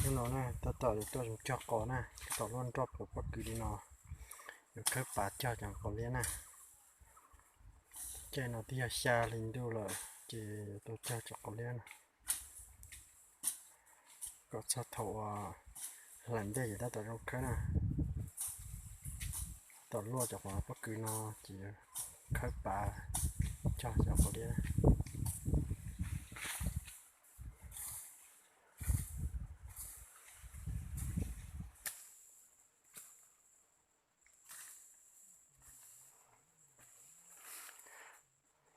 Hnub no na tab tom yuav tuaj zoo cog qos na, tab tom luaj nroj pem pob kws li no, yuav khawb pav cog cov qos liab na. Caij no twb yog xya hli ntuj lawm ces yuav tuaj cog cov qos liab na, kom txog thaum uas hlais ntej ces tab tom zoo khawb na. Tab tom luaj cov qos pob kws no ces yuav khawb pav cog cov qos liab.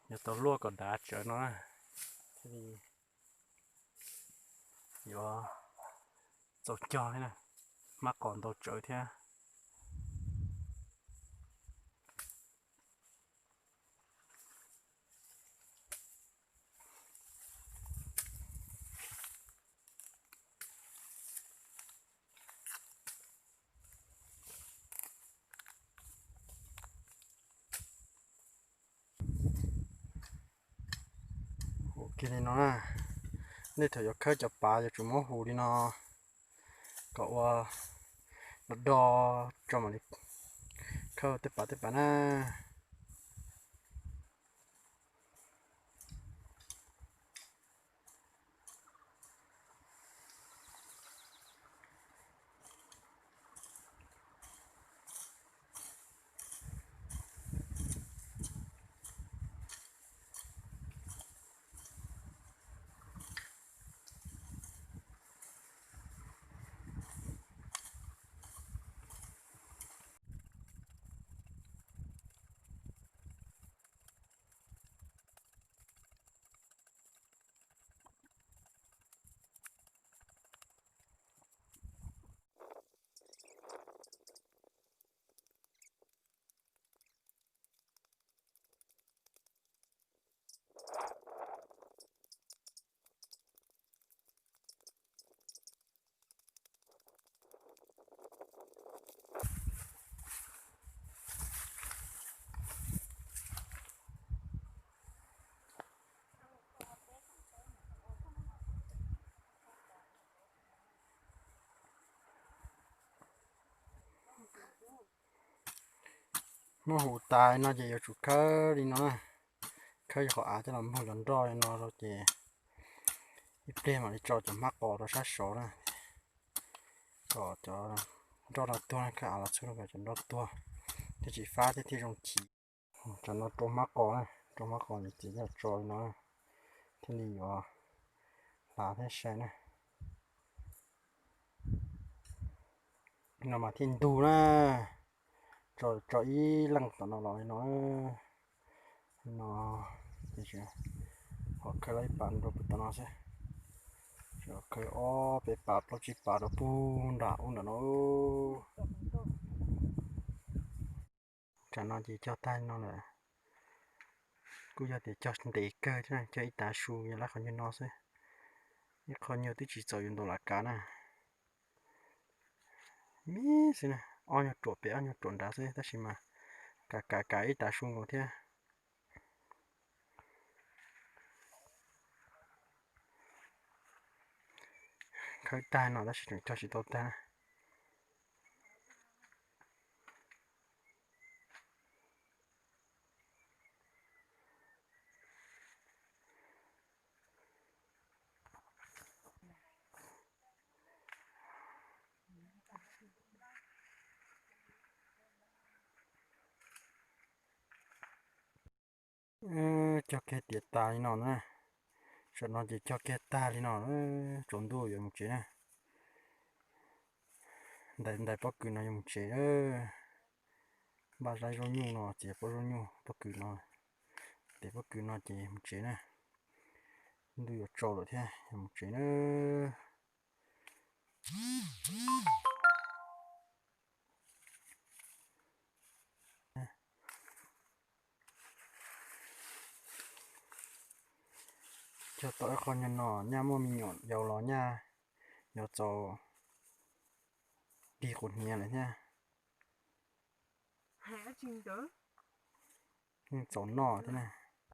Yuav tau luaj kom dav tsawv no na, thiaj li yuav txaus cog thiab na, hmab qos ntau tsawv thiab. Hu kiag li no na, nej thaum yuav khawb cov pav yuav tsum muab hu li no kom ua do do tso mam li khawb tej pav tej pav na. Muab hu tas no ces yuav tsum khawb li no na, khawb yog qhov av coj los mog cov nroj li no rau ces ib pliag mam li tso cov hmab qos rau sab saud na, kom cov nroj no tuag na, khawb av los txhub rau kom cov nroj tuag thiaj tsis fab thiab thiaj zoo chiv. Tam no rau hmab qos na, rau hmab qos ces txiav coj tso li no thiaj li yuav hlav thiab sai na. No mas thiaj ntug na, tso ib leej tom no los li no. No ces ho khawb lawm ib pas rau pem tom no xwb, khawb ob peb pas plaub tsib pas rau pug nram ub nram no. Tam no ces cog tag no lawm, kuj yog tias cog ntev kawg thiab, cog ib tav su yog lab qhov nyuag no xwb, ib qho nyuag twb tsis txaus yuav ntaus lam kav na. Mib xwb na, ob nyuag ruam pem ob nyuag ruam nrad xwb tab sis mas kav kav kav ib tav su nkaus thiab. Khawb tag no tab sis tseem cog tsis tau tag na. Cog kiag tiav tas li no na. Tam no ces cog kiag tag li no, tsaus ntuj yuav mus tsev na. Ntais ntais pob kws no yuav mus tsev. Npaj zaub nyuj no, txiav pob zaub nyuj pob kws no, tiav pob kws no ces mus tsev na. Ntuj yuav tsaus lawm thiab, yuav mus tsev na. Cog tau ib qho nyuag no, nyaj muaj me nyuam yaus los nyaj yuav txaus tig quas hniav lawm thiab. Yeej txaus noj thiab na.